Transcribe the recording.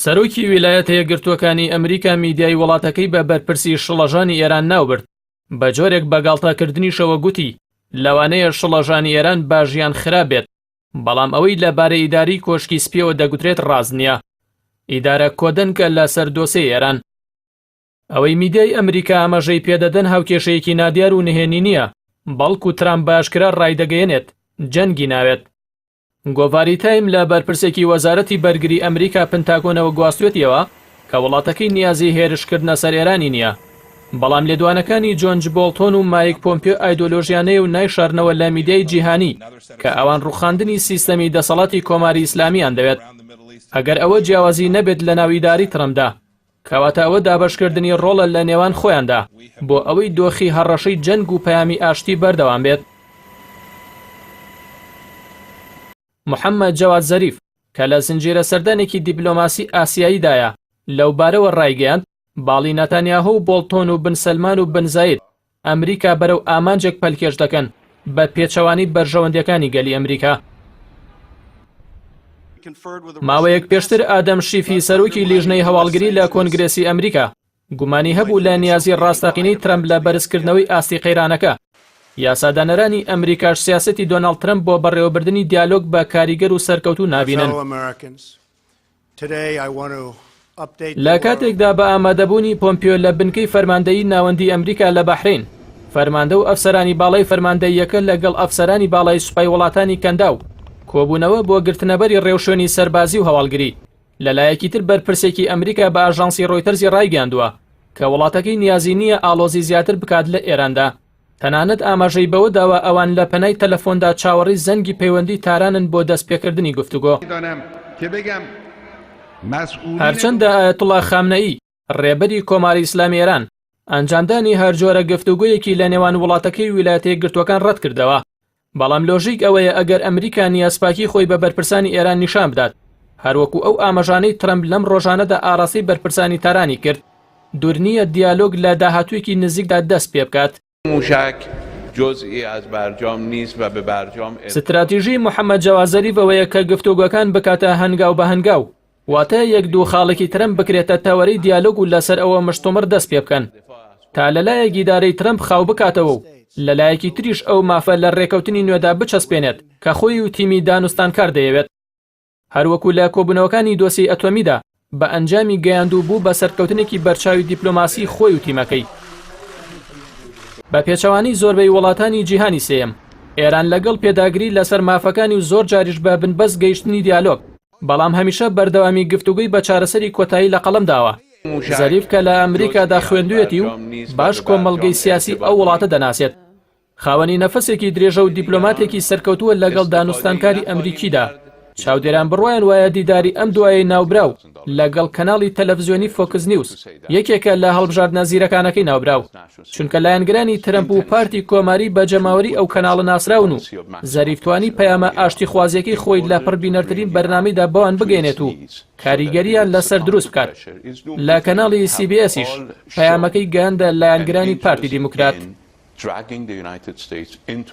سەرۆکی ویلایەتە یەکگرتووەکانی ئەمریکا میدیای وڵاتەکەی بە بەرپرسی شڵەژانی ئێران ناوبرد، بە جۆرێک بە گاڵتەکردنیشەوە گوتی، لەوانەیە شڵەژانی ئێران باش یان خراپ بێت، بەڵام ئەوەی لە بارەی ئیدارەی کۆشکی سپییەوە دەگوترێت ڕاست نییە. ئیدارە کۆدەنگە لەسەر دۆسێی ئێران. ئەوەی میدیای ئەمریکا ئاماژەی پێدەدەن هاوکێشەیەکی نادیار و نهێنی نییە، بەڵکو ترامپ بە ئاشکرا ڕایدەگەیەنێت جەنگی ناوێت. گۆڤاری تایم لە بەرپرسێکی وەزارەتی بەرگری ئەمریکا پنتاگۆنەوە گواستوێتیەوە کە وڵاتەکەی نیازی هێرشکردنە سەر ئێرانی نییە. بەڵام لێدوانەکانی جۆنج بۆڵتۆن و مایک پۆمپیۆ ئایدۆلۆژیانەیە و نایشارنەوە لە میدیای جیهانی کە ئەوان ڕوخاندنی سیستەمی دەسەڵاتی کۆماری ئیسلامیان دەوێت. ئەگەر ئەوە جیاوازی نەبێت لەناو ئیدارەی ترەمپدا، کەواتە ئەوە دابەشکردنی ڕۆڵە لە نێوان خۆیاندا بۆ ئەوەی دۆخی هەڕەشەی جەنگ و پەیامی ئاشتی بەردەوام بێت. محەممەد جەواد زەریف، کە لە زنجیرە سەردانێکی دیپلۆماسی ئاسیاییدایە، لەوبارەوە ڕایگەیاند، باڵی ناتانیاهۆ و بۆڵتۆن و بن سەلمان و بن زاید، ئەمریکا بەرەو ئامانجێک پەلکێش دەکەن بە پێچەوانەی بەرژەوەندیەکانی گەلی ئەمریکا. ماوەیەک پێشتر ئادەم شیفی سەرۆکی لیژنەی هەواڵگری لە کۆنگرێسی ئەمریکا گومانی هەبوو لە نیازی ڕاستەقینەی ترەمپ لە بەرزکردنەوەی ئاستی قەیرانەکە. یاسادانەرانی ئەمریکاش سیاسەتی دۆناڵد ترەمپ بۆ بەڕێوەبردنی دیالۆگ بە کاریگەر و سەرکەوتوو نابینن. لە کاتێکدا بە ئامادەبوونی پۆمپیۆ لە بنکەی فەرماندەیی ناوەندی ئەمریکا لە بەحرەین، فەرماندە و ئەفسەرانی باڵای فەرماندەییەکە لەگەڵ ئەفسەرانی باڵای سوپای وڵاتانی کەنداو کۆبوونەوە بۆ گرتنەبەری ڕێوشوێنی سەربازی و هەواڵگری. لەلایەکی تر بەرپرسێکی ئەمریکا بە ئاژانسی ڕۆیتەرزی ڕایگەیاندووە کە وڵاتەکەی نیازی نییە ئاڵۆزی زیاتر بکات لە ئێراندا. تەنانەت ئاماژەی بەوە داوە ئەوان لە پەنای تەلەفۆندا چاوەڕێی زەنگی پەیوەندی تارانن بۆ دەستپێکردنی گفتوگۆ. هەرچەندە ئایەتوڵا خامنەئی، ڕێبەری کۆماری ئیسلامی ئێران، ئەنجامدانی هەرجۆرە گفتوگۆیەکی لە نێوان وڵاتەکەی و ویلایەتە یەکگرتووەکان ڕەتکردەوە، بەڵام لۆژیک ئەوەیە ئەگەر ئەمریکا نیازپاکی خۆی بە بەرپرسانی ئێران نیشان بدات، هەروەکو ئەو ئاماژانەی ترەمپ لەم ڕۆژانەدا ئاڕاستەی بەرپرسانی تارانی کرد، دوور نییە دیالۆگ لە داهاتوویەکی نزیکدا دەست پێبکات. موشک جزئی از برجام نیست و به برجام. ستراتیژی محەمەد جەواد زەریف ئەوەیە کە گفتوگۆکان بکاتە هەنگاو بە هەنگاو، واتە یەک دوو خاڵێکی ترەمپ بکرێتە تەوەرەی دیالۆگ و لەسەر ئەوە مشتومڕ دەست پێبکەن تا لەلایەک ئیدارەی ترەمپ خاو بکاتەوە و لەلایەکی تریش ئەو مافە لە رێکەوتنی نوێدا بچەسپێنێت کە خۆی و تیمی دانوستانکار دەیەوێت. هەروەکو لە کۆبوونەوەکانی دۆسیەی ئەتۆمیدا بە ئەنجامی گەیاند و بوو بە سەرکەوتنێکی بەرچاوی دیپلۆماسی خۆی و تیمەکەی. بە پێچەوانەی زۆربەی وڵاتانی جیهانی سێیەم، ئێران لەگەڵ پێداگری لەسەر مافەکانی و زۆر جاریش بە بنبەست گەیشتنی دیالۆگ، بەڵام هەمیشە بەردەوامی گفتوگۆی بە چارەسەری کۆتایی لە قەڵەم داوە. زەریف کە لە ئەمریکادا خوێندوویەتی و باش کۆمەڵگەی سیاسی ئەو وڵاتە دەناسێت، خاوەنی نەفەسێکی درێژە و دیپلۆماتێکی سەرکەوتووە لەگەڵ دانوستانکاری ئەمریکیدا، چاودێران بڕوایان وایە دیداری ئەم دوایەی ناوبراو لەگەڵ کەناڵی تەلەفزیۆنی فۆکس نیوز یەکێکە لە هەڵبژاردنە زیرەکانەکەی ناوبراو، چونکە لایەنگرانی ترەمپ و پارتی کۆماری بە جەماوەری ئەو کەناڵە ناسراون و زەریف توانی پەیامە ئاشتیخوازییەکەی خۆی لە پڕبینەرترین بەرنامەیدا بەوان بگەیەنێت و کاریگەرییان لەسەر دروست بکات. لە کەناڵی سی بی ئێسیش پەیامەکەی گەیاندە لایەنگرانی پارتی دیموکرات. dragging the United States into.